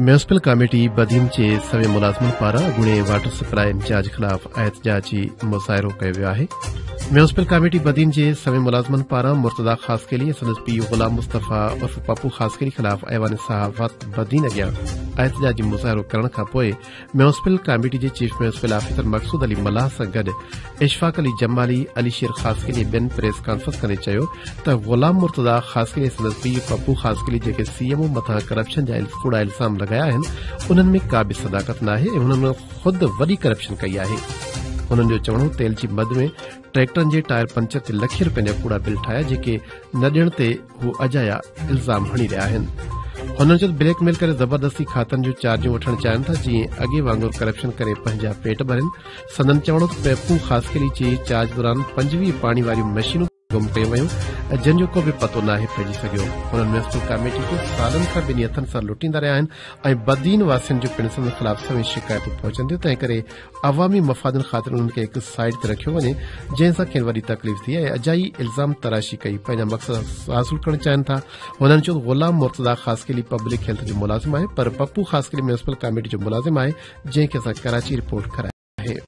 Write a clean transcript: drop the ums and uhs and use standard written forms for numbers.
Municipal committee Badin جي سوين ملازمن پاران اڳوڻي واٽر سپلاء انچارج خلاف احتجاجي مظاهرو ڪيو ويو آهي. ميونسپل ڪاميٽي بدين جي سوين ملازمن پاران مرتضيٰ خاصخيلي ۽ سندس پيء غلام مصطفيٰ عرف پپو خاصخيلي خلاف ايوان صحافت بدين اڳيان احتجاجي مظاهرو ڪرڻ کانپوء ميونسپل ڪاميٽي جي chief municipal officer Maqsood Ali Mallah سان گڏ اشفاق علي جمالي، علي شير خاصخيلي ۽ ٻين پريس ڪانفرنس ڪندي چيو ته غلام مرتضيٰ خاصخيلي ۽ سندس پيء پپو خاصخيلي جيڪي سي ايم او مٿان ڪرپشن جا ڪوڙا الزام لڳايا آهن انهن ۾ ڪا به صداقت ناهي ۽ هنن خود وڏي ڪرپشن ڪئي آهي. هنن جو چوڻ هو تيل جي مد ۾ ٽريڪٽرن جي ٽائر پنچر تي لکين روپين جا ڪوڙا بل ٺاهيا جيڪي نه ڏيڻ تي هو اجايا الزام هڻي رهيا آهن. هنن چيو ته بليڪ ميل ڪري زبردستي کاتن جون چارجون وٺڻ چاهين ٿا جيئن اڳي وانگر ڪرپشن ڪري پنهنجا پيٽ ڀرين. سندن چوڻ هو ته پپو خاصخيلي جي چارج دوران 25 پاڻي واريون مشينون گم ڪيون ويون جن جو ڪو به پتو ناهي پئجي سگهيو. هنن ميونسپل ڪاميٽي کي سالن کان ٻنهي هٿن سان لٽيندا رهيا آهن ۽ بدين واسين جون پڻ سندن خلاف سوين شڪايتون پهچن ٿيون تنهنڪري عوامي مفادن خاطر انهن کي هڪ سائيڊ تي رکيو وڃي جنهن سان کين وڏي تڪليف ٿئي ۽ اجائي الزام تراشي ڪئي پنهنجا مقصد حاصل ڪرڻ چاهين ٿا. هنن چيو ته غلام مرتضيٰ خاصخيلي پبلڪ هيلٿ جو ملازم آهي پر پپو خاصخيلي ميونسپل ڪاميٽي جو ملازم آهي جنهن کي اسان ڪراچي رپورٽ ڪرائي آهي.